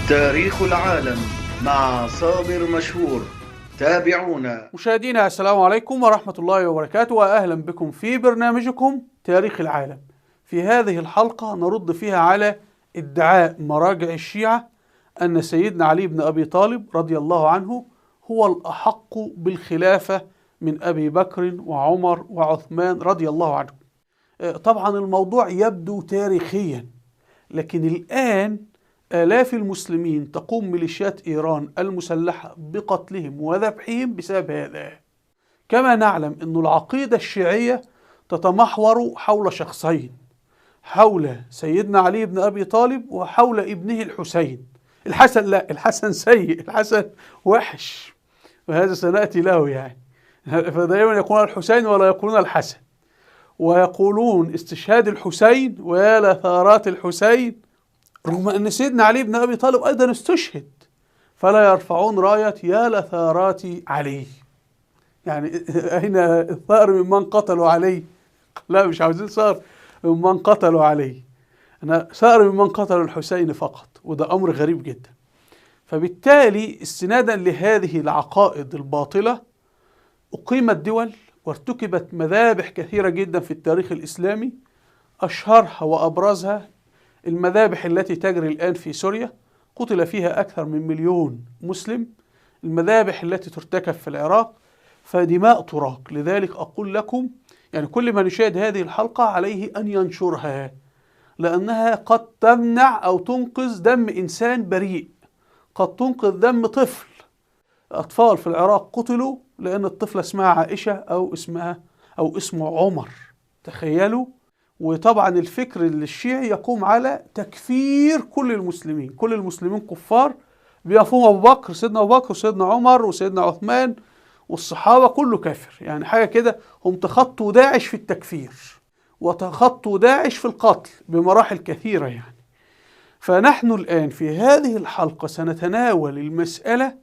تاريخ العالم مع صابر مشهور، تابعونا. مشاهدينا السلام عليكم ورحمة الله وبركاته، وأهلا بكم في برنامجكم تاريخ العالم. في هذه الحلقة نرد فيها على ادعاء مراجع الشيعة أن سيدنا علي بن أبي طالب رضي الله عنه هو الأحق بالخلافة من أبي بكر وعمر وعثمان رضي الله عنهم. طبعا الموضوع يبدو تاريخيا، لكن الآن آلاف المسلمين تقوم ميليشيات إيران المسلحة بقتلهم وذبحهم بسبب هذا. كما نعلم أن العقيدة الشيعية تتمحور حول شخصين، حول سيدنا علي بن أبي طالب وحول ابنه الحسين. الحسن لا، الحسن سيء، الحسن وحش، وهذا سنأتي له يعني. فدائما يقولون الحسين ولا يقولون الحسن، ويقولون استشهاد الحسين ويا لثارات الحسين، رغم أن سيدنا علي بن أبي طالب أيضا استشهد، فلا يرفعون راية يا لثارات علي. يعني أين الثأر ممن قتلوا علي؟ لا، مش عاوزين ثأر ممن قتلوا علي، أنا ثأر ممن قتلوا الحسين فقط، وده أمر غريب جدا. فبالتالي استنادا لهذه العقائد الباطلة أقيمت دول وارتكبت مذابح كثيرة جدا في التاريخ الإسلامي، أشهرها وأبرزها المذابح التي تجري الآن في سوريا، قتل فيها أكثر من 1 مليون مسلم، المذابح التي ترتكب في العراق، فدماء تراق. لذلك أقول لكم يعني كل من يشاهد هذه الحلقة عليه أن ينشرها، لأنها قد تمنع أو تنقذ دم إنسان بريء، قد تنقذ دم طفل. أطفال في العراق قتلوا لأن الطفلة اسمها عائشة أو اسمها أو اسمه عمر، تخيلوا. وطبعا الفكر الشيعي يقوم على تكفير كل المسلمين، كل المسلمين كفار، بيفهم أبو بكر، سيدنا أبو بكر وسيدنا عمر وسيدنا عثمان والصحابة كله كافر، يعني حاجة كده. هم تخطوا داعش في التكفير وتخطوا داعش في القتل بمراحل كثيرة يعني. فنحن الآن في هذه الحلقة سنتناول المسألة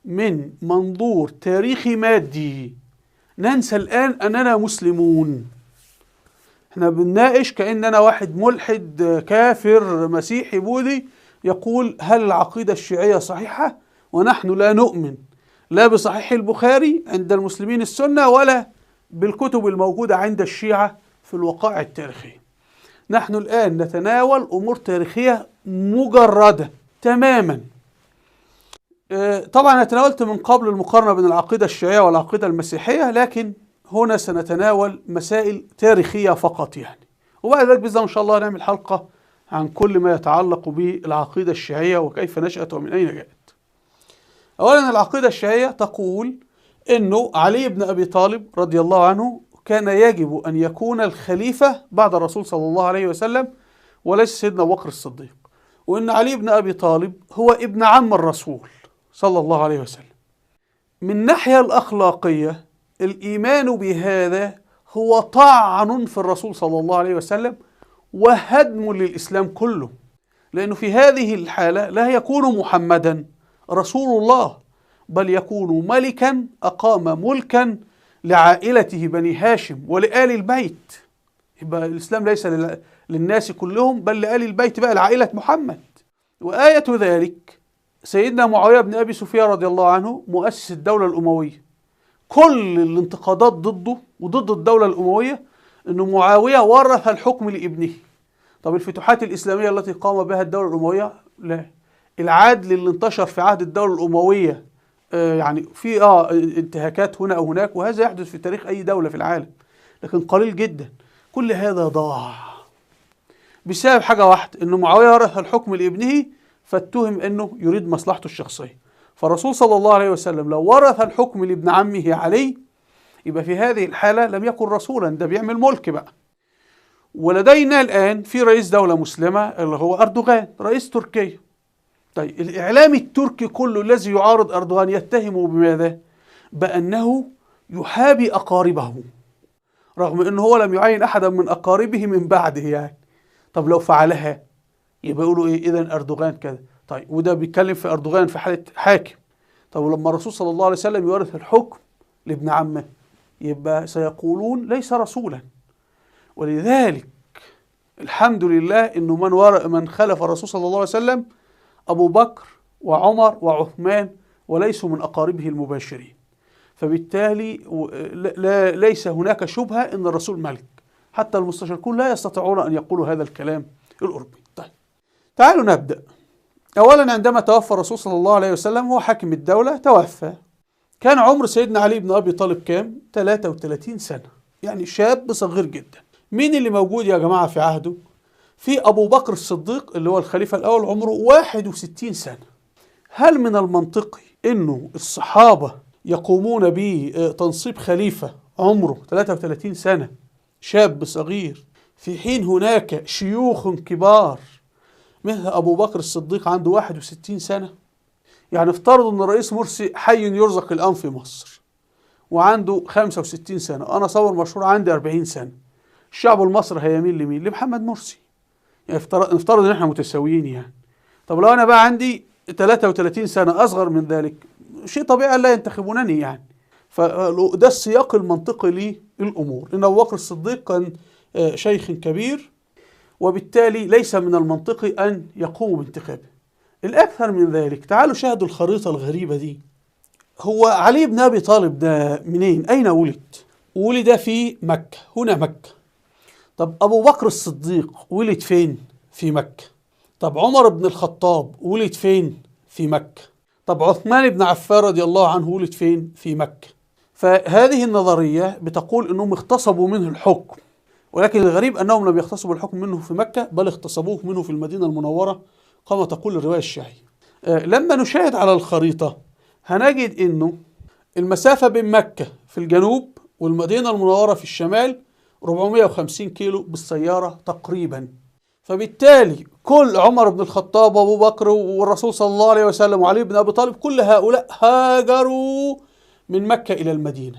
من منظور تاريخي مادي. ننسى الآن أننا مسلمون، احنا بنناقش كأننا واحد ملحد كافر مسيحي بوذي يقول هل العقيدة الشيعية صحيحة، ونحن لا نؤمن لا بصحيح البخاري عند المسلمين السنة ولا بالكتب الموجودة عند الشيعة في الوقائع التاريخية. نحن الآن نتناول أمور تاريخية مجردة تماما. طبعا أنا تناولت من قبل المقارنة بين العقيدة الشيعية والعقيدة المسيحية، لكن هنا سنتناول مسائل تاريخية فقط يعني، وبعد ذلك بإذن الله إن شاء الله نعمل حلقة عن كل ما يتعلق بالعقيدة الشيعية وكيف نشأت ومن أين جاءت. أولا العقيدة الشيعية تقول إنه علي بن أبي طالب رضي الله عنه كان يجب أن يكون الخليفة بعد الرسول صلى الله عليه وسلم وليس سيدنا أبو بكر الصديق، وإن علي بن أبي طالب هو ابن عم الرسول صلى الله عليه وسلم. من الناحية الأخلاقية الإيمان بهذا هو طعن في الرسول صلى الله عليه وسلم وهدم للإسلام كله، لأنه في هذه الحالة لا يكون محمدا رسول الله، بل يكون ملكا أقام ملكا لعائلته بني هاشم ولآل البيت. يبقى الإسلام ليس للناس كلهم بل لآل البيت بقى، لعائلة محمد. وآية ذلك سيدنا معاوية بن أبي سفيان رضي الله عنه مؤسس الدولة الأموية، كل الانتقادات ضده وضد الدولة الأموية أنه معاوية ورث الحكم لابنه. طب الفتوحات الإسلامية التي قام بها الدولة الأموية؟ لا. العدل اللي انتشر في عهد الدولة الأموية يعني في انتهاكات هنا أو هناك، وهذا يحدث في تاريخ أي دولة في العالم، لكن قليل جدا. كل هذا ضاع بسبب حاجة واحدة، أنه معاوية ورث الحكم لابنه فاتهم أنه يريد مصلحته الشخصية. فالرسول صلى الله عليه وسلم لو ورث الحكم لابن عمه علي يبقى في هذه الحالة لم يكن رسولا، ده بيعمل ملك بقى. ولدينا الآن في رئيس دولة مسلمة اللي هو أردوغان رئيس تركيا. طيب الإعلام التركي كله الذي يعارض أردوغان يتهمه بماذا؟ بأنه يحابي أقاربه، رغم أنه هو لم يعين أحدا من أقاربه من بعده يعني. طب لو فعلها يبقى يقولوا إيه؟ إذن أردوغان كذا. طيب وده بيتكلم في أردوغان في حالة حاكم. طب ولما الرسول صلى الله عليه وسلم يورث الحكم لابن عمه يبقى سيقولون ليس رسولا. ولذلك الحمد لله إنه من خلف الرسول صلى الله عليه وسلم أبو بكر وعمر وعثمان وليسوا من أقاربه المباشرين، فبالتالي ليس هناك شبهة أن الرسول ملك، حتى المستشرقون لا يستطيعون أن يقولوا هذا الكلام الأوروبي. طيب تعالوا نبدأ. أولا، عندما توفى الرسول صلى الله عليه وسلم هو حاكم الدولة، توفى، كان عمر سيدنا علي بن أبي طالب كام؟ 33 سنة، يعني شاب صغير جدا. مين اللي موجود يا جماعة في عهده؟ في أبو بكر الصديق اللي هو الخليفة الأول، عمره 61 سنة. هل من المنطقي إنه الصحابة يقومون بتنصيب خليفة عمره 33 سنة، شاب صغير، في حين هناك شيوخ كبار مثل أبو بكر الصديق عنده 61 سنة؟ يعني افترضوا أن الرئيس مرسي حي يرزق الآن في مصر وعنده 65 سنة، أنا صابر مشهور عندي 40 سنة، الشعب المصري هيميل لمين؟ لمحمد مرسي. يعني نفترض ان احنا متساويين يعني. طب لو انا بقى عندي 33 سنة اصغر من ذلك، شيء طبيعي لا ينتخبونني يعني. فده السياق المنطقي للامور، ان ابو بكر الصديق كان شيخ كبير، وبالتالي ليس من المنطقي ان يقوموا بانتخابه. الاكثر من ذلك، تعالوا شاهدوا الخريطة الغريبة دي. هو علي بن ابي طالب ده منين؟ اين ولد؟ ولد في مكة، هنا مكة. طب أبو بكر الصديق ولد فين؟ في مكة. طب عمر بن الخطاب ولد فين؟ في مكة. طب عثمان بن عفان رضي الله عنه ولد فين؟ في مكة. فهذه النظرية بتقول أنهم اغتصبوا منه الحكم، ولكن الغريب أنهم لم يغتصبوا الحكم منه في مكة، بل اغتصبوه منه في المدينة المنورة كما تقول الرواية الشيعية. لما نشاهد على الخريطة هنجد أنه المسافة بين مكة في الجنوب والمدينة المنورة في الشمال 450 كيلو بالسيارة تقريبا. فبالتالي كل عمر بن الخطاب وابو بكر والرسول صلى الله عليه وسلم وعلي بن ابي طالب، كل هؤلاء هاجروا من مكة الى المدينة،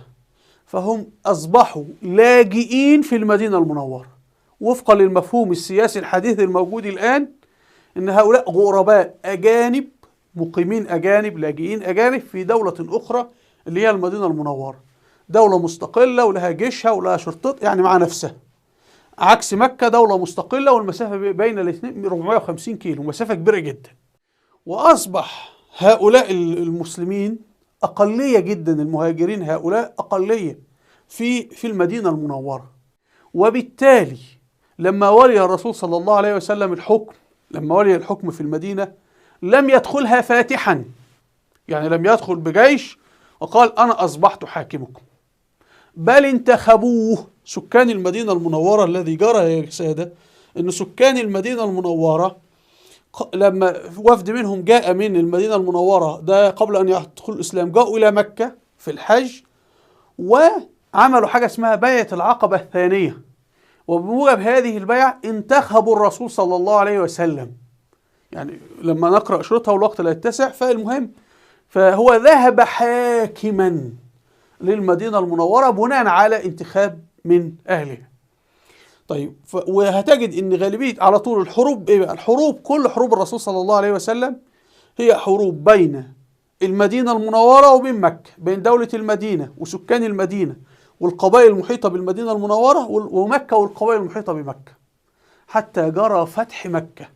فهم اصبحوا لاجئين في المدينة المنورة وفقا للمفهوم السياسي الحديث الموجود الان، ان هؤلاء غرباء اجانب، مقيمين اجانب، لاجئين اجانب في دولة اخرى اللي هي المدينة المنورة، دولة مستقلة ولها جيشها ولها شرطتها يعني مع نفسها، عكس مكة دولة مستقلة والمسافة بين الاثنين 450 كيلو، مسافة كبيرة جدا. وأصبح هؤلاء المسلمين أقلية جدا، المهاجرين هؤلاء أقلية في المدينة المنورة. وبالتالي لما ولي الرسول صلى الله عليه وسلم الحكم، لما ولي الحكم في المدينة لم يدخلها فاتحا، يعني لم يدخل بجيش وقال أنا أصبحت حاكمكم، بل انتخبوه سكان المدينة المنورة. الذي جرى يا سادة أن سكان المدينة المنورة لما وفد منهم جاء من المدينة المنورة ده قبل أن يدخل الإسلام، جاءوا إلى مكة في الحج وعملوا حاجة اسمها بيعة العقبة الثانية، وبموجب هذه البيعة انتخبوا الرسول صلى الله عليه وسلم. يعني لما نقرأ شروطها والوقت لا يتسع، فالمهم فهو ذهب حاكما للمدينة المنورة بناء على انتخاب من أهلها. طيب وهتجد ان غالبية على طول الحروب ايه بقى؟ الحروب، كل حروب الرسول صلى الله عليه وسلم هي حروب بين المدينة المنورة وبين مكة، بين دولة المدينة وسكان المدينة والقبائل المحيطة بالمدينة المنورة ومكة والقبائل المحيطة بمكة، حتى جرى فتح مكة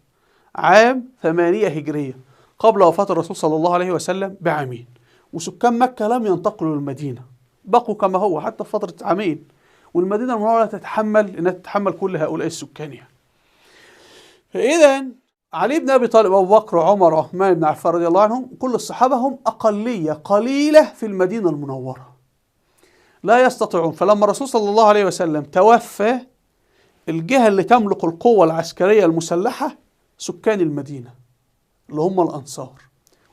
عام 8 هجرية قبل وفاة الرسول صلى الله عليه وسلم بعامين. وسكان مكة لم ينتقلوا للمدينة، بقوا كما هو حتى في فترة عامين، والمدينة المنورة تتحمل انها تتحمل كل هؤلاء السكان يعني. فإذا علي بن أبي طالب، أبو بكر، عمر، عثمان بن عفان رضي الله عنهم، كل الصحابة هم أقلية قليلة في المدينة المنورة، لا يستطيعون. فلما الرسول صلى الله عليه وسلم توفى، الجهة اللي تملك القوة العسكرية المسلحة سكان المدينة اللي هم الأنصار،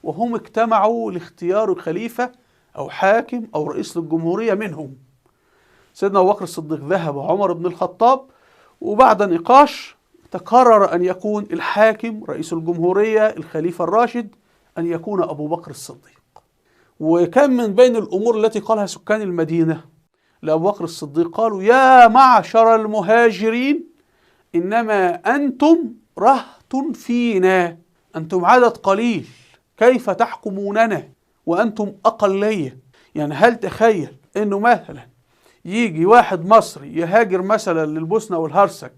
وهم اجتمعوا لاختيار خليفة أو حاكم أو رئيس للجمهورية منهم. سيدنا أبو بكر الصديق ذهب وعمر بن الخطاب، وبعد نقاش تقرر أن يكون الحاكم رئيس الجمهورية الخليفة الراشد أن يكون أبو بكر الصديق. وكان من بين الأمور التي قالها سكان المدينة لأبو بكر الصديق، قالوا: يا معشر المهاجرين، إنما أنتم رهط فينا، أنتم عدد قليل، كيف تحكموننا وأنتم أقلية؟ يعني هل تخيل أنه مثلا يجي واحد مصري يهاجر مثلا للبوسنة والهرسك،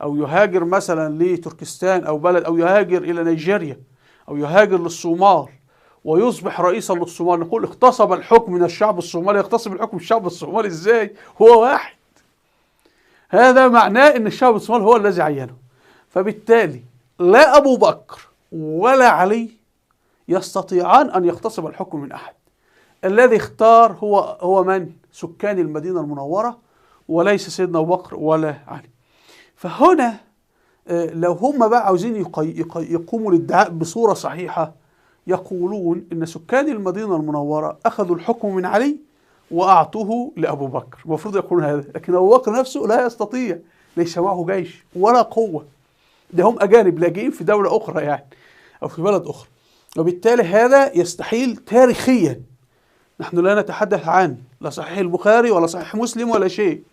أو يهاجر مثلا لتركستان أو بلد، أو يهاجر إلى نيجيريا أو يهاجر للصومال ويصبح رئيسا للصومال، نقول اغتصب الحكم من الشعب الصومالي. يغتصب الحكم من الشعب الصومالي ازاي؟ هو واحد. هذا معناه ان الشعب الصومالي هو الذي عينه. فبالتالي لا أبو بكر ولا علي يستطيعان أن يغتصب الحكم من أحد. الذي اختار هو من؟ سكان المدينة المنورة، وليس سيدنا أبو بكر ولا علي. فهنا لو هم بقى عاوزين يقوموا الادعاء بصورة صحيحة، يقولون إن سكان المدينة المنورة أخذوا الحكم من علي وأعطوه لأبو بكر. المفروض يقولون هذا، لكن أبو بكر نفسه لا يستطيع، ليس معه جيش ولا قوة، ده هم أجانب لاجئين في دولة أخرى يعني، أو في بلد أخرى، وبالتالي هذا يستحيل تاريخيا. نحن لا نتحدث عن لا صحيح البخاري ولا صحيح مسلم ولا شيء،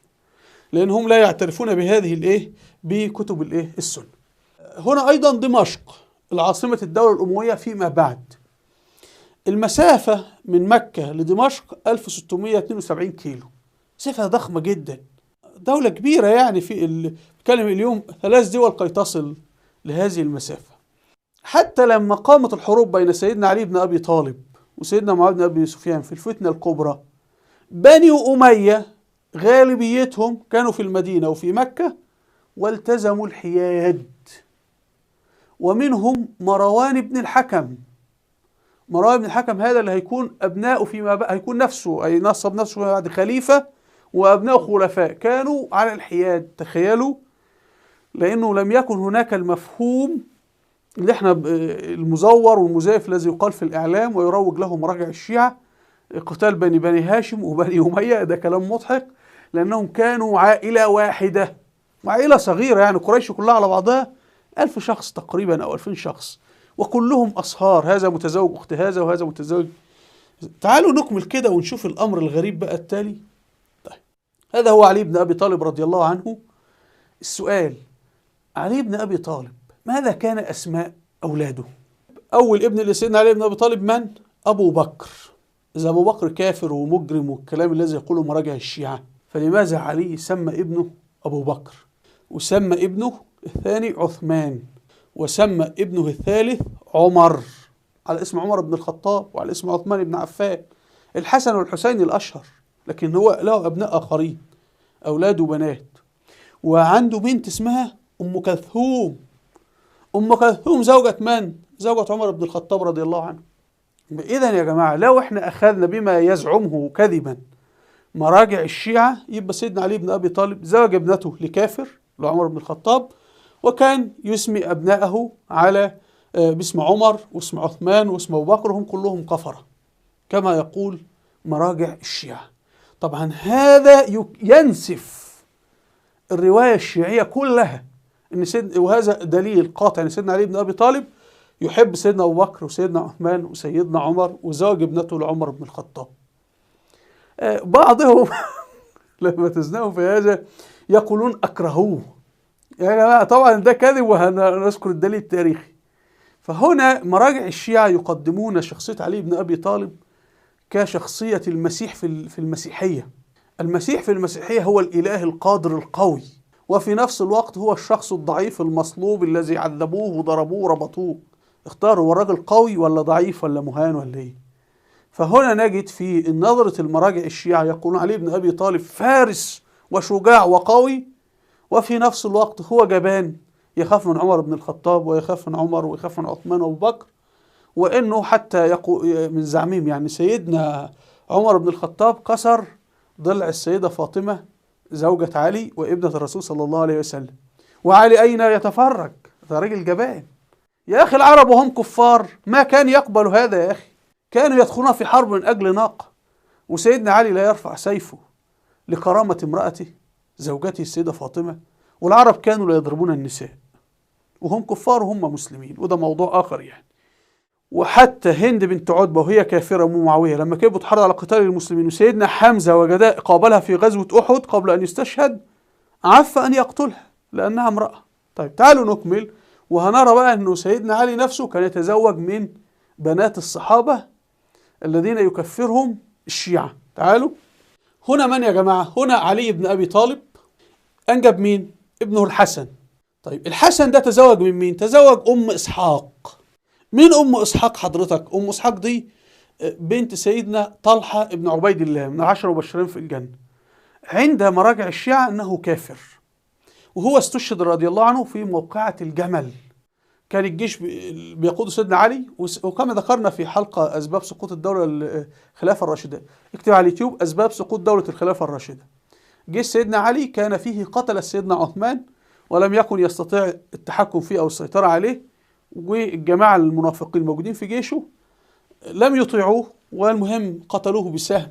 لأنهم لا يعترفون بهذه الإيه، بكتب الإيه، السنة. هنا أيضا دمشق العاصمة الدولة الأموية فيما بعد. المسافة من مكة لدمشق 1672 كيلو، مسافة ضخمة جدا، دولة كبيرة يعني. في بتكلم اليوم 3 دول كي تصل لهذه المسافة. حتى لما قامت الحروب بين سيدنا علي بن أبي طالب وسيدنا معاوية بن أبي سفيان في الفتنة الكبرى، بني أمية غالبيتهم كانوا في المدينة وفي مكة والتزموا الحياد، ومنهم مروان بن الحكم. مروان بن الحكم هذا اللي هيكون أبناؤه فيما بعد، هيكون نفسه أي نصب نفسه فيما بعد خليفة، وأبناؤه خلفاء، كانوا على الحياد. تخيلوا، لأنه لم يكن هناك المفهوم اللي احنا المزور والمزيف الذي يقال في الإعلام ويروج له مراجع الشيعة، قتال بني هاشم وبني أمية. ده كلام مضحك، لأنهم كانوا عائلة واحدة، وعائلة صغيرة يعني، قريش كلها على بعضها 1000 شخص تقريبا أو 2000 شخص، وكلهم أصهار، هذا متزوج أخت هذا وهذا متزوج. تعالوا نكمل كده ونشوف الأمر الغريب بقى التالي. طيب، هذا هو علي بن أبي طالب رضي الله عنه. السؤال، علي بن أبي طالب ماذا كان أسماء أولاده؟ أول ابن لسيدنا علي بن أبي طالب من؟ أبو بكر. إذا أبو بكر كافر ومجرم والكلام الذي يقوله مراجع الشيعة، فلماذا علي سمى ابنه أبو بكر، وسمى ابنه الثاني عثمان، وسمى ابنه الثالث عمر، على اسم عمر بن الخطاب وعلى اسم عثمان بن عفان؟ الحسن والحسين الأشهر، لكن هو له أبناء آخرين، أولاد وبنات، وعنده بنت اسمها أم كلثوم. أم كلثوم زوجة من؟ زوجة عمر بن الخطاب رضي الله عنه. إذن يا جماعة، لو احنا أخذنا بما يزعمه كذبا مراجع الشيعة، يبقى سيدنا علي بن أبي طالب زوج ابنته لكافر لعمر بن الخطاب، وكان يسمي أبنائه على باسم عمر واسم عثمان واسم أبو بكر، هم كلهم كفرة كما يقول مراجع الشيعة. طبعا هذا ينسف الرواية الشيعية كلها، إن وهذا دليل قاطع إن سيدنا علي بن أبي طالب يحب سيدنا أبو بكر وسيدنا عثمان وسيدنا عمر، وزوج ابنته لعمر بن الخطاب. بعضهم لما تزنقوا في هذا يقولون أكرهوه. يا جماعة طبعا ده كذب، وهنذكر الدليل التاريخي. فهنا مراجع الشيعة يقدمون شخصية علي بن أبي طالب كشخصية المسيح في المسيحية. المسيح في المسيحية هو الإله القادر القوي، وفي نفس الوقت هو الشخص الضعيف المصلوب الذي عذبوه وضربوه وربطوه. اختاروا، هو الراجل قوي ولا ضعيف ولا مهان ولا ايه؟ فهنا نجد في نظرة المراجع الشيعة يقولون علي بن أبي طالب فارس وشجاع وقوي، وفي نفس الوقت هو جبان، يخاف من عمر بن الخطاب ويخاف من عمر ويخاف من عثمان وأبو بكر، وإنه حتى من زعمهم يعني سيدنا عمر بن الخطاب كسر ضلع السيدة فاطمة زوجة علي وابنة الرسول صلى الله عليه وسلم. وعلي أين يتفرج؟ ده راجل جبان يا أخي. العرب وهم كفار ما كان يقبل هذا يا أخي، كانوا يدخلون في حرب من أجل ناقة، وسيدنا علي لا يرفع سيفه لكرامة امرأته زوجته السيدة فاطمة، والعرب كانوا لا يضربون النساء وهم كفار وهم مسلمين، وده موضوع آخر يعني. وحتى هند بنت عتبة وهي كافرة أم معاوية لما كانت بتحرض على قتال المسلمين، وسيدنا حمزة وجداء قابلها في غزوة أحد قبل أن يستشهد، عف أن يقتلها لأنها امرأة. طيب تعالوا نكمل، وهنرى بقى أنه سيدنا علي نفسه كان يتزوج من بنات الصحابة الذين يكفرهم الشيعة. تعالوا هنا من يا جماعة؟ هنا علي بن أبي طالب أنجب مين؟ ابنه الحسن. طيب الحسن ده تزوج من مين؟ تزوج أم إسحاق. مين أم إسحاق حضرتك؟ أم إسحاق دي بنت سيدنا طلحة ابن عبيد الله من 10 مبشرين في الجنة. عند مراجع الشيعة أنه كافر، وهو استشهد رضي الله عنه في موقعة الجمل. كان الجيش بيقوده سيدنا علي، وكما ذكرنا في حلقة أسباب سقوط الدولة الخلافة الراشدة، اكتب على اليوتيوب أسباب سقوط دولة الخلافة الراشدة. جيش سيدنا علي كان فيه قتل سيدنا عثمان ولم يكن يستطيع التحكم فيه أو السيطرة عليه، والجماعة المنافقين الموجودين في جيشه لم يطيعوه، والمهم قتلوه بسهم.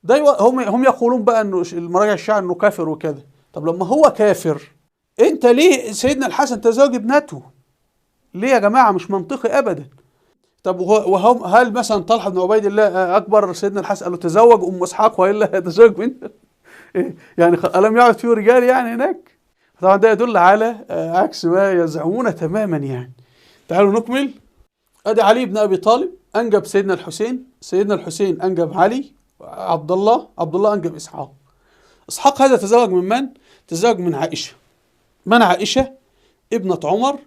ده هم يقولون بقى انه المراجع الشيعة انه كافر وكذا. طب لما هو كافر انت ليه سيدنا الحسن تزوج ابنته؟ ليه يا جماعة؟ مش منطقي ابدا. طب وهم هل مثلا طلحة بن عبيد الله اكبر سيدنا الحسن قال له تزوج ام اسحاق والا هيتزوج منها؟ يعني الم يعد فيه رجال يعني هناك؟ طبعا ده يدل على عكس ما يزعمون تماما يعني. تعالوا نكمل. ادي علي بن ابي طالب انجب سيدنا الحسين، سيدنا الحسين انجب علي، عبد الله، عبد الله انجب اسحاق. اسحاق هذا تزوج من من؟ تزوج من عائشة. من عائشة؟ ابنة عمر،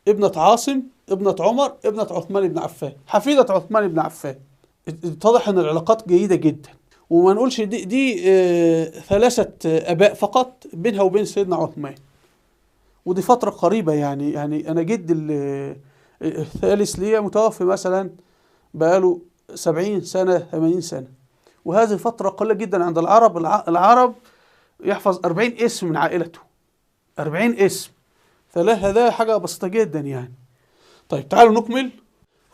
ابنة عاصم، ابنة عمر، ابنة عثمان بن عفان، حفيدة عثمان بن عفان. اتضح ان العلاقات جيدة جدا، وما نقولش دي 3 اباء فقط بينها وبين سيدنا عثمان، ودي فترة قريبة يعني. يعني انا جد الثالث ليا متوفي مثلا بقاله 70 سنة 80 سنة، وهذه فترة قليلة جدا عند العرب. العرب يحفظ 40 اسم من عائلته، 40 اسم، فلا هذا حاجة بسيطة جدا يعني. طيب تعالوا نكمل.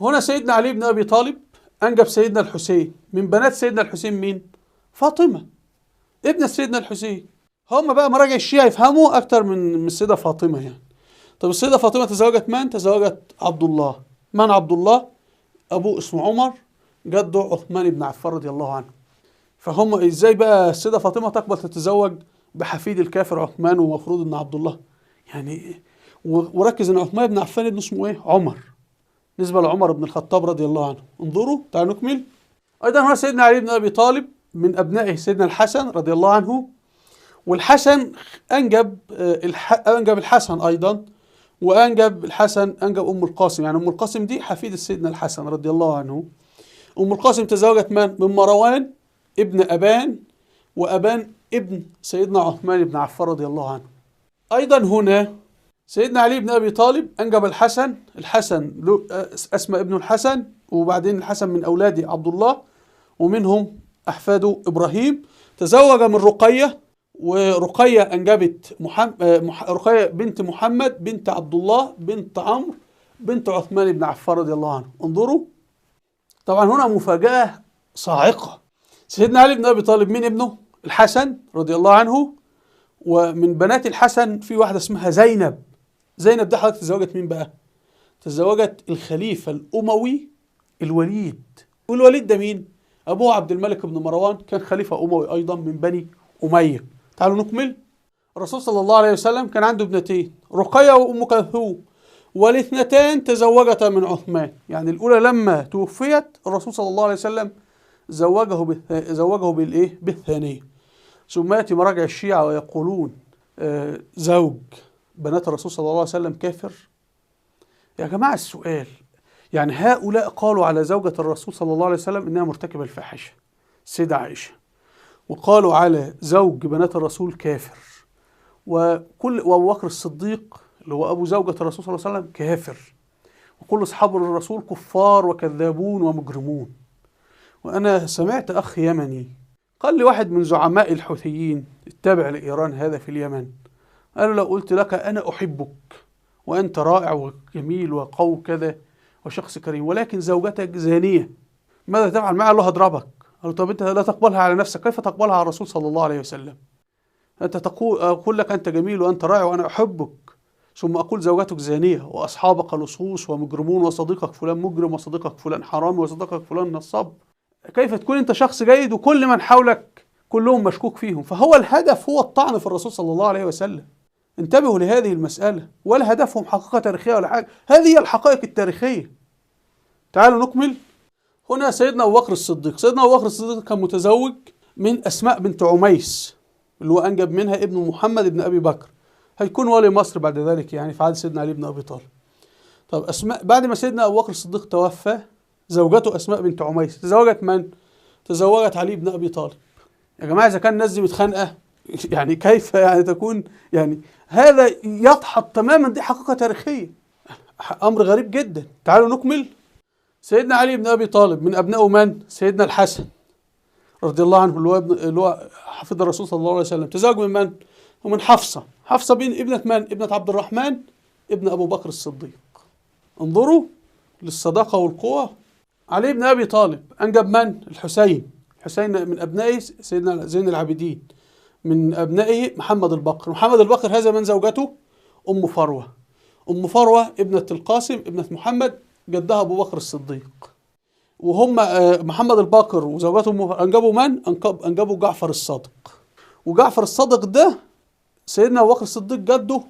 هنا سيدنا علي بن أبي طالب أنجب سيدنا الحسين. من بنات سيدنا الحسين مين؟ فاطمة ابنة سيدنا الحسين. هم بقى مراجع الشيعة يفهموا أكتر من السيدة فاطمة يعني. طب السيدة فاطمة تزوجت من؟ تزوجت عبد الله. من عبد الله؟ أبوه اسمه عمر، جده عثمان بن عفان رضي الله عنه. فهم ازاي بقى السيدة فاطمة تقبل تتزوج بحفيد الكافر عثمان ومفروض ان عبد الله يعني؟ وركز ان عثمان بن عفان ابنه اسمه ايه؟ عمر، نسبة لعمر بن الخطاب رضي الله عنه. انظروا تعالوا نكمل. ايضا هنا سيدنا علي بن ابي طالب من ابنائه سيدنا الحسن رضي الله عنه، والحسن انجب انجب الحسن ايضا، وانجب الحسن انجب ام القاسم. يعني ام القاسم دي حفيدة سيدنا الحسن رضي الله عنه. ام القاسم تزوجت من؟ من مروان ابن أبان، وأبان ابن سيدنا عثمان بن عفان رضي الله عنه. أيضا هنا سيدنا علي بن أبي طالب أنجب الحسن، الحسن أسمى ابنه الحسن، وبعدين الحسن من أولاده عبد الله، ومنهم أحفاده إبراهيم. تزوج من رقية، ورقية أنجبت رقية بنت محمد بنت عبد الله بنت عمرو بنت عثمان بن عفان رضي الله عنه. انظروا طبعا هنا مفاجأة صاعقة. سيدنا علي بن أبي طالب مين ابنه؟ الحسن رضي الله عنه. ومن بنات الحسن في واحدة اسمها زينب. زينب ده حضرتك تزوجت مين بقى؟ تزوجت الخليفة الأموي الوليد. والوليد ده مين؟ أبوه عبد الملك بن مروان، كان خليفة أموي أيضا من بني أمية. تعالوا نكمل. الرسول صلى الله عليه وسلم كان عنده ابنتين، رقية وأم كلثوم، والاثنتان تزوجتا من عثمان. يعني الأولى لما توفيت الرسول صلى الله عليه وسلم زوجه بالايه؟ بالثانية. ثم يأتي مراجع الشيعة ويقولون زوج بنات الرسول صلى الله عليه وسلم كافر. يا جماعة السؤال، يعني هؤلاء قالوا على زوجة الرسول صلى الله عليه وسلم إنها مرتكبة الفاحشة السيدة عائشة، وقالوا على زوج بنات الرسول كافر، وأبو بكر الصديق اللي هو أبو زوجة الرسول صلى الله عليه وسلم كافر، وكل أصحاب الرسول كفار وكذابون ومجرمون. وأنا سمعت أخ يمني قال لي واحد من زعماء الحوثيين التابع لإيران هذا في اليمن، قال له لو قلت لك أنا أحبك وأنت رائع وجميل وقوي كذا وشخص كريم، ولكن زوجتك زانية، ماذا تفعل معها؟ قال له هضربك. قال له طب أنت لا تقبلها على نفسك، كيف تقبلها على الرسول صلى الله عليه وسلم؟ أنت تقول أقول لك أنت جميل وأنت رائع وأنا أحبك، ثم أقول زوجتك زانية وأصحابك لصوص ومجرمون، وصديقك فلان مجرم، وصديقك فلان حرامي، وصديقك فلان نصاب. كيف تكون أنت شخص جيد وكل من حولك كلهم مشكوك فيهم؟ فهو الهدف هو الطعن في الرسول صلى الله عليه وسلم. انتبهوا لهذه المسألة، ولا هدفهم حقيقة تاريخية ولا حاجة، هذه هي الحقائق التاريخية. تعالوا نكمل. هنا سيدنا أبو بكر الصديق. سيدنا أبو بكر الصديق كان متزوج من أسماء بنت عميس، اللي هو أنجب منها ابن محمد بن أبي بكر، هيكون والي مصر بعد ذلك يعني في عهد سيدنا علي بن أبي طالب. طب أسماء بعد ما سيدنا أبو بكر الصديق توفى، زوجته أسماء بنت عميس تزوجت من؟ تزوجت علي بن أبي طالب. يا جماعة إذا كان الناس دي متخانقة يعني كيف يعني تكون، يعني هذا يدحض تماما، دي حقيقة تاريخية، أمر غريب جدا. تعالوا نكمل. سيدنا علي بن أبي طالب من أبنائه من؟ سيدنا الحسن رضي الله عنه، اللي هو حفيد الرسول صلى الله عليه وسلم. تزوج من من؟ ومن حفصة. حفصة بين ابنة من؟ ابنة عبد الرحمن ابن أبو بكر الصديق. انظروا للصداقة والقوة. علي بن أبي طالب أنجب من؟ الحسين. الحسين من أبنائه سيدنا زين العابدين، من أبنائه محمد الباقر. محمد الباقر هذا من زوجته؟ أم فروة. أم فروة ابنة القاسم ابنة محمد، جدها أبو بكر الصديق. وهم محمد الباقر وزوجته أنجبوا من؟ أنجبوا جعفر الصادق. وجعفر الصادق ده سيدنا أبو بكر الصديق جده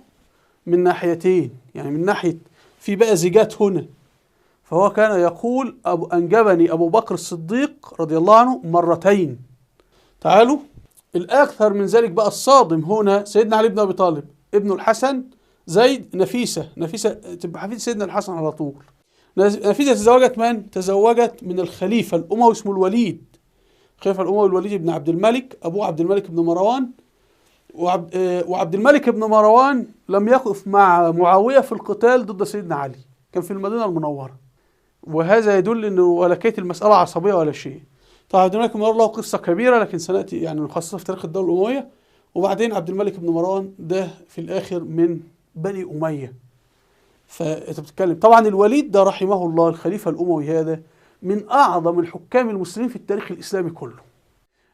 من ناحيتين، يعني من ناحية في بقى زيجات هنا، فهو كان يقول أنجبني أبو بكر الصديق رضي الله عنه مرتين. تعالوا الأكثر من ذلك بقى الصادم هنا، سيدنا علي بن أبي طالب ابنه الحسن، زيد، نفيسة. نفيسة تبقى حفيد سيدنا الحسن على طول. نفيسة تزوجت من؟ تزوجت من الخليفة الأموي اسمه الوليد، الخليفة الأموي الوليد بن عبد الملك، أبوه عبد الملك بن مروان. وعبد الملك بن مروان لم يقف مع معاوية في القتال ضد سيدنا علي، كان في المدينة المنورة، وهذا يدل أنه ولا كانت المسألة عصبية ولا شيء. طبعا عبد الملك بن مروان له قصة كبيرة، لكن سنأتي يعني نخصصها في تاريخ الدولة الأموية. وبعدين عبد الملك بن مروان ده في الآخر من بني أمية. فأنت بتتكلم طبعا الوليد ده رحمه الله الخليفة الأموي هذا من أعظم الحكام المسلمين في التاريخ الإسلامي كله.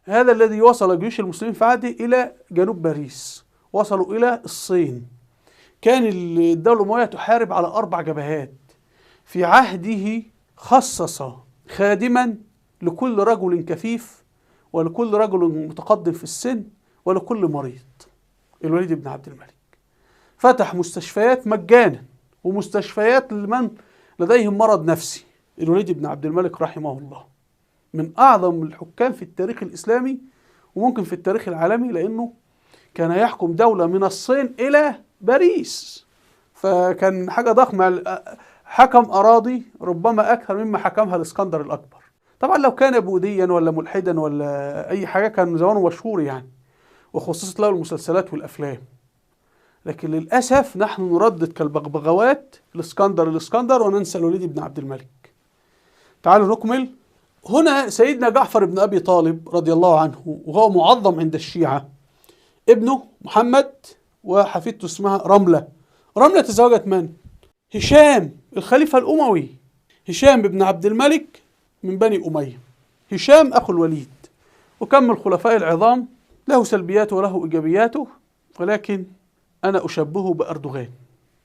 هذا الذي وصل جيوش المسلمين في عهده إلى جنوب باريس، وصلوا إلى الصين. كان الدولة الأموية تحارب على 4 جبهات. في عهده خصص خادما لكل رجل كفيف، ولكل رجل متقدم في السن، ولكل مريض. الوليد بن عبد الملك فتح مستشفيات مجانا، ومستشفيات لمن لديهم مرض نفسي. الوليد بن عبد الملك رحمه الله من أعظم الحكام في التاريخ الإسلامي، وممكن في التاريخ العالمي، لأنه كان يحكم دولة من الصين إلى باريس، فكان حاجة ضخمة. حكم أراضي ربما أكثر مما حكمها الإسكندر الأكبر. طبعا لو كان بوذيا ولا ملحدا ولا أي حاجة كان زمانه مشهور يعني، وخصصت له المسلسلات والأفلام. لكن للأسف نحن نردد كالبغبغوات الإسكندر الإسكندر وننسى الوليد بن عبد الملك. تعالوا نكمل. هنا سيدنا جعفر بن أبي طالب رضي الله عنه، وهو معظم عند الشيعة، ابنه محمد وحفيدته اسمها رملة. رملة تزوجت من؟ هشام الخليفة الأموي، هشام بن عبد الملك من بني أمية، هشام أخو الوليد، وكم الخلفاء العظام، له سلبياته وله إيجابياته، ولكن أنا أشبهه بأردوغان.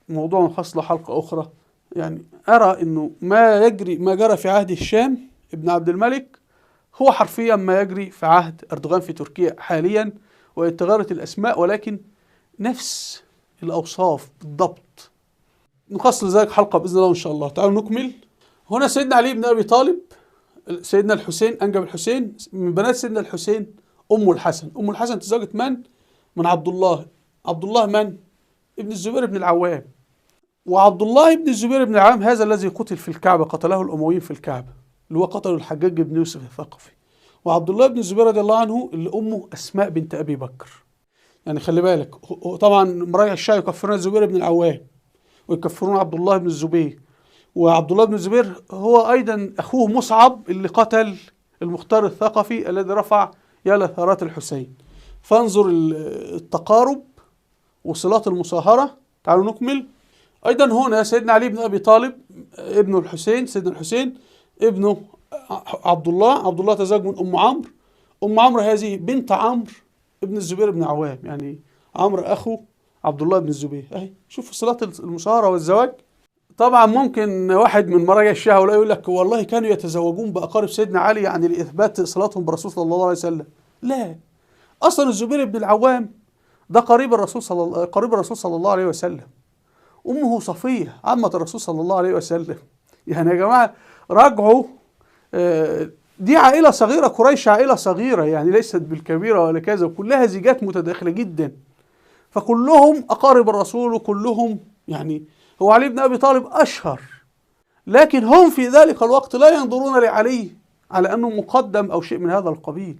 موضوع خاص لحلقة أخرى. يعني أرى أنه ما جرى في عهد هشام ابن عبد الملك هو حرفيا ما يجري في عهد أردوغان في تركيا حاليا، وإن تغيرت الأسماء ولكن نفس الأوصاف بالضبط. نخصص لذلك حلقة بإذن الله إن شاء الله. تعالوا نكمل. هنا سيدنا علي بن أبي طالب، سيدنا الحسين أنجب الحسين، من بنات سيدنا الحسين أم الحسن. أم الحسن تزوجت من؟ من عبد الله. عبد الله من؟ ابن الزبير بن العوام. وعبد الله بن الزبير بن العوام هذا الذي قتل في الكعبة، قتله الأمويين في الكعبة، اللي هو قتله الحجاج بن يوسف الثقفي. وعبد الله بن الزبير رضي الله عنه اللي أمه أسماء بنت أبي بكر. يعني خلي بالك، طبعا مراجع الشيعة يكفرون الزبير بن العوام ويكفرون عبد الله بن الزبير. وعبد الله بن الزبير هو أيضا أخوه مصعب اللي قتل المختار الثقفي الذي رفع يا ثارات الحسين. فانظر التقارب وصلات المصاهرة. تعالوا نكمل. أيضا هنا سيدنا علي بن أبي طالب ابنه الحسين، سيدنا الحسين ابنه عبد الله. عبد الله تزوج من أم عمرو. أم عمرو هذه بنت عمرو ابن الزبير بن عوام، يعني عمرو أخو عبد الله بن الزبير. أهي شوفوا صلات المصاهرة والزواج. طبعا ممكن واحد من مراجع الشيعة ولا يقول لك والله كانوا يتزوجون بأقارب سيدنا علي يعني لإثبات صلاتهم بالرسول صلى الله عليه وسلم. لا، أصلا الزبير بن العوام ده قريب الرسول صلى الله عليه وسلم. أمه صفية عمة الرسول صلى الله عليه وسلم. يعني يا جماعة راجعوا، دي عائلة صغيرة، قريش عائلة صغيرة يعني ليست بالكبيرة ولا كذا، وكلها زيجات متداخلة جدا، فكلهم أقارب الرسول وكلهم يعني هو علي بن أبي طالب أشهر، لكن هم في ذلك الوقت لا ينظرون لعلي على أنه مقدم أو شيء من هذا القبيل.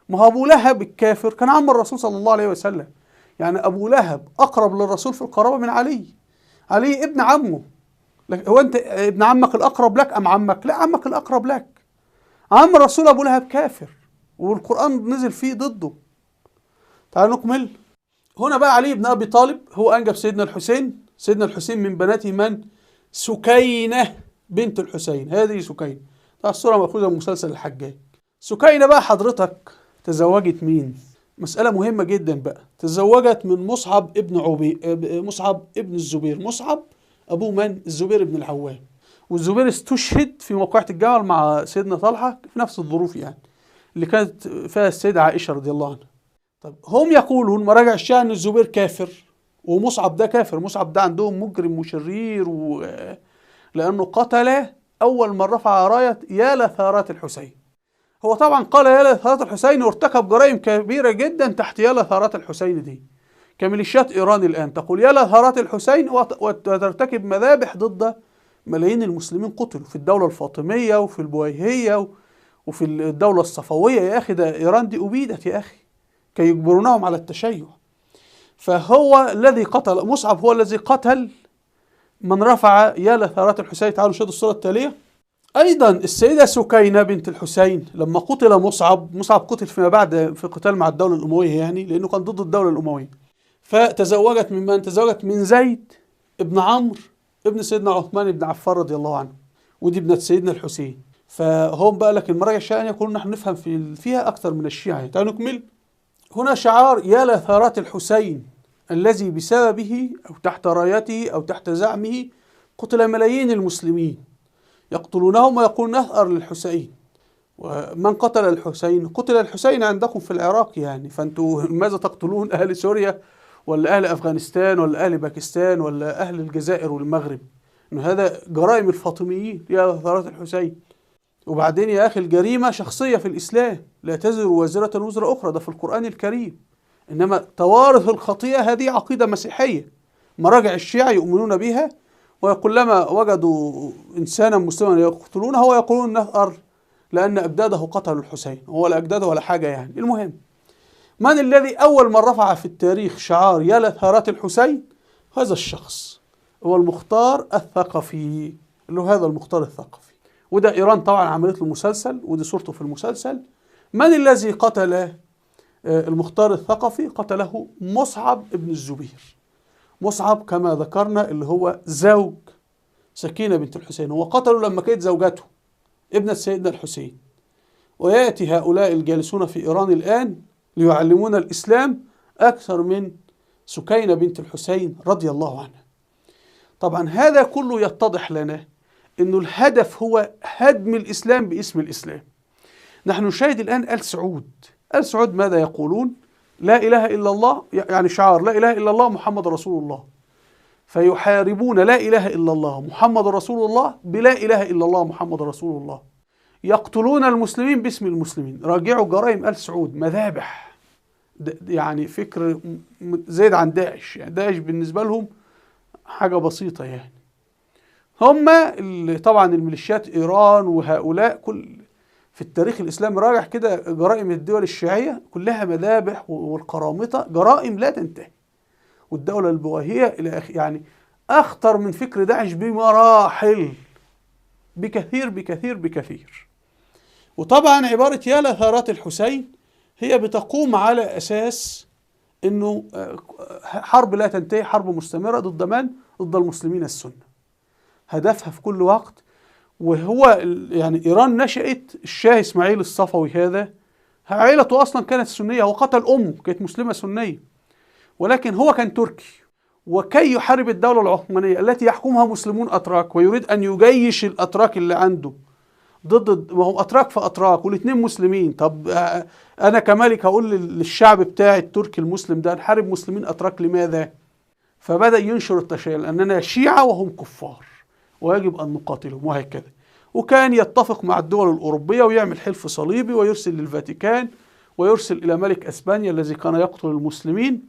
ما هو أبو لهب الكافر كان عم الرسول صلى الله عليه وسلم، يعني أبو لهب أقرب للرسول في القرابة من علي. علي ابن عمه، هو أنت ابن عمك الأقرب لك أم عمك؟ لا، عمك الأقرب لك. عم الرسول أبو لهب كافر، والقرآن نزل فيه ضده. تعالوا نكمل. هنا بقى علي بن أبي طالب هو أنجب سيدنا الحسين. سيدنا الحسين من بناته من؟ سكينة بنت الحسين. هذه سكينة، طبعا الصورة مأخوذة من مسلسل الحجاج. سكينة بقى حضرتك تزوجت مين؟ مسألة مهمة جدا بقى. تزوجت من مصعب ابن مصعب ابن الزبير. مصعب أبوه من؟ الزبير بن العوام. والزبير استشهد في موقعة الجمل مع سيدنا طلحة في نفس الظروف يعني اللي كانت فيها السيدة عائشة رضي الله عنها. طب هم يقولون مراجع الشيعة أن الزبير كافر ومصعب ده كافر. مصعب ده عندهم مجرم وشرير لأنه قتل أول من رفع راية يا لثارات الحسين. هو طبعا قال يا لثارات الحسين وارتكب جرائم كبيرة جدا تحت يا لثارات الحسين دي. كميليشيات إيران الآن تقول يا لثارات الحسين وترتكب مذابح ضد ملايين المسلمين قتلوا في الدولة الفاطمية وفي البويهية وفي الدولة الصفوية. يا أخي ده إيران دي أبيدت يا أخي كي يجبرونهم على التشيع. فهو الذي قتل مصعب، هو الذي قتل من رفع يا لثارات الحسين. تعالوا نشاهد الصورة التالية. أيضا السيدة سكينة بنت الحسين لما قتل مصعب، مصعب قتل فيما بعد في قتال مع الدولة الأموية يعني لأنه كان ضد الدولة الأموية، فتزوجت من من؟ تزوجت من زيد ابن عمرو ابن سيدنا عثمان بن عفان رضي الله عنه، ودي ابنة سيدنا الحسين. فهم بقى لك المراجع الشيعية يقولون نحن نفهم فيها أكثر من الشيعة. تعالوا نكمل. هنا شعار يا لثارات الحسين الذي بسببه أو تحت رايته أو تحت زعمه قتل ملايين المسلمين، يقتلونهم ويقولون نثأر للحسين. ومن قتل الحسين؟ قتل الحسين عندكم في العراق يعني، فأنتوا ماذا تقتلون أهل سوريا ولا أهل أفغانستان ولا أهل باكستان ولا أهل الجزائر والمغرب؟ إنه هذا جرائم الفاطميين يا لثارات الحسين. وبعدين يا أخي الجريمة شخصية في الإسلام، لا تزر وازرة وزر أخرى، ده في القرآن الكريم. إنما توارث الخطيئة هذه عقيدة مسيحية، مراجع الشيعة يؤمنون بها، وكلما وجدوا إنسانا مسلما يقتلونه ويقولون نثأر لأن أجداده قتلوا الحسين، هو لا أجداده ولا حاجة يعني. المهم، من الذي أول من رفع في التاريخ شعار يا لثارات الحسين؟ هذا الشخص هو المختار الثقفي، اللي هو هذا المختار الثقفي. وده إيران طبعا عملت له مسلسل، ودي صورته في المسلسل. من الذي قتل المختار الثقفي؟ قتله مصعب ابن الزبير. مصعب كما ذكرنا اللي هو زوج سكينة بنت الحسين، هو قتله لما كانت زوجته ابنة سيدنا الحسين. ويأتي هؤلاء الجالسون في إيران الآن ليعلمون الإسلام أكثر من سكينة بنت الحسين رضي الله عنها. طبعا هذا كله يتضح لنا أنه الهدف هو هدم الإسلام باسم الإسلام. نحن نشاهد الآن آل سعود. آل سعود ماذا يقولون؟ لا إله إلا الله، يعني شعار لا إله إلا الله محمد رسول الله. فيحاربون لا إله إلا الله محمد رسول الله بلا إله إلا الله محمد رسول الله. يقتلون المسلمين باسم المسلمين. راجعوا جرائم آل سعود، مذابح، يعني فكر زايد عن داعش، يعني داعش بالنسبة لهم حاجة بسيطة يعني. هم طبعا الميليشيات إيران وهؤلاء كل في التاريخ الإسلامي راجع كده جرائم الدول الشيعية كلها مذابح والقرامطة، جرائم لا تنتهي. والدولة البويهية إلى آخره، يعني أخطر من فكر داعش بمراحل، بكثير بكثير بكثير. وطبعا عبارة يا لثارات الحسين هي بتقوم على أساس أنه حرب لا تنتهي، حرب مستمرة ضد من؟ ضد المسلمين السنة. هدفها في كل وقت. وهو يعني إيران نشأت الشاه إسماعيل الصفوي، هذا عائلته أصلا كانت سنية، وقتل أمه كانت مسلمة سنية، ولكن هو كان تركي، وكي يحارب الدولة العثمانية التي يحكمها مسلمون أتراك، ويريد أن يجيش الأتراك اللي عنده ضد، وهم أتراك فأتراك والاثنين مسلمين. طب أنا كملك هقول للشعب بتاعي التركي المسلم ده نحارب مسلمين أتراك لماذا؟ فبدأ ينشر التشيع لأننا شيعة وهم كفار ويجب أن نقاتلهم وهكذا. وكان يتفق مع الدول الأوروبية ويعمل حلف صليبي ويرسل للفاتيكان ويرسل إلى ملك أسبانيا الذي كان يقتل المسلمين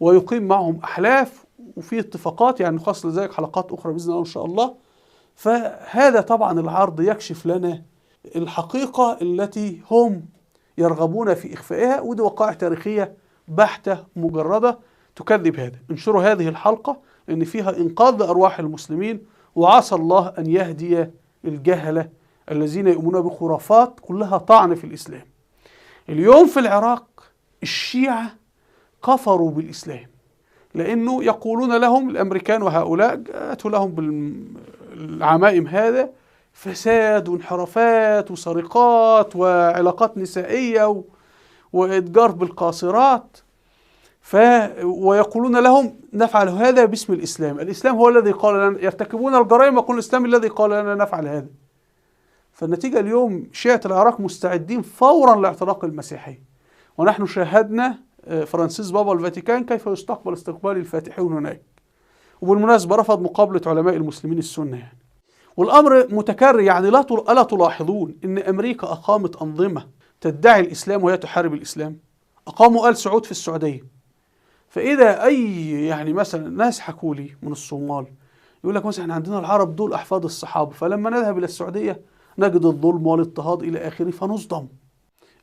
ويقيم معهم أحلاف. وفي اتفاقات، يعني نخصص لذلك حلقات أخرى بإذن الله إن شاء الله. فهذا طبعا العرض يكشف لنا الحقيقة التي هم يرغبون في إخفائها، ودي وقائع تاريخية بحتة مجردة تكذب هذا. انشروا هذه الحلقة لأن فيها إنقاذ لأرواح المسلمين، وعسى الله أن يهدي الجهلة الذين يؤمنون بخرافات كلها طعن في الإسلام. اليوم في العراق الشيعة كفروا بالإسلام، لأنه يقولون لهم الأمريكان وهؤلاء أتوا لهم بالعمائم هذا فساد وانحرافات وسرقات وعلاقات نسائية وإتجار بالقاصرات، ويقولون لهم نفعل هذا باسم الإسلام، الإسلام هو الذي قال لنا، يرتكبون الجرائم ويقول الإسلام الذي قال لنا نفعل هذا. فالنتيجة اليوم شيعة العراق مستعدين فورا لاعتناق المسيحية، ونحن شاهدنا فرانسيس بابا الفاتيكان كيف يستقبل استقبال الفاتحين هناك، وبالمناسبة رفض مقابلة علماء المسلمين السنة يعني. والأمر متكرر، يعني ألا تلاحظون أن أمريكا أقامت أنظمة تدعي الإسلام وهي تحارب الإسلام؟ أقاموا آل سعود في السعودية. فإذا أي يعني مثلا ناس حكوا لي من الصومال يقول لك مثلا احنا عندنا العرب دول أحفاد الصحابة، فلما نذهب إلى السعودية نجد الظلم والاضطهاد إلى آخره فنصدم.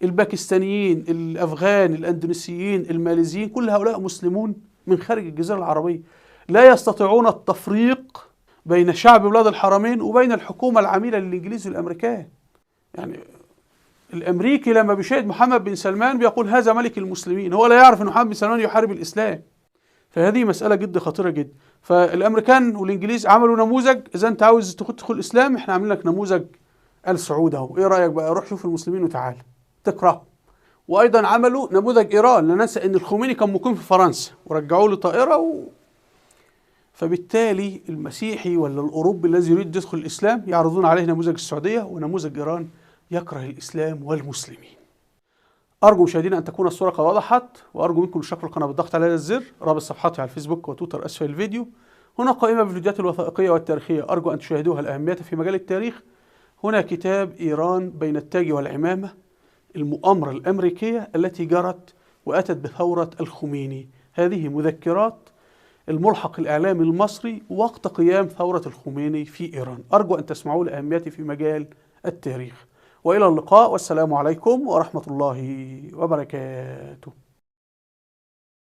الباكستانيين، الأفغان، الأندونيسيين، الماليزيين، كل هؤلاء مسلمون من خارج الجزيرة العربية، لا يستطيعون التفريق بين شعب بلاد الحرمين وبين الحكومة العميلة للإنجليز والأمريكان. يعني الأمريكي لما بيشاهد محمد بن سلمان بيقول هذا ملك المسلمين، هو لا يعرف أن محمد بن سلمان يحارب الإسلام. فهذه مسألة جد خطيرة جدا. فالأمريكان والإنجليز عملوا نموذج، إذا أنت عاوز تدخل الإسلام إحنا عاملين لك نموذج آل سعود أهو، إيه رأيك بقى؟ روح شوف المسلمين وتعال تكرهه. وأيضا عملوا نموذج إيران، لا ننسى أن الخميني كان مقيم في فرنسا ورجعوه لطائرة فبالتالي المسيحي ولا الأوروبي الذي يريد يدخل الإسلام يعرضون عليه نموذج السعودية ونموذج إيران يكره الإسلام والمسلمين. أرجو مشاهدينا أن تكون الصورة قد وضحت، وأرجو منكم الاشتراك في القناة بالضغط على هذا الزر، رابط صفحتي على الفيسبوك وتويتر أسفل الفيديو. هنا قائمة بالفيديوهات الوثائقية والتاريخية، أرجو أن تشاهدوها لأهميتها في مجال التاريخ. هنا كتاب إيران بين التاج والعمامة، المؤامرة الأمريكية التي جرت وأتت بثورة الخميني. هذه مذكرات الملحق الإعلامي المصري وقت قيام ثورة الخميني في إيران. أرجو أن تسمعوا لأهميته في مجال التاريخ. وإلى اللقاء، والسلام عليكم ورحمة الله وبركاته.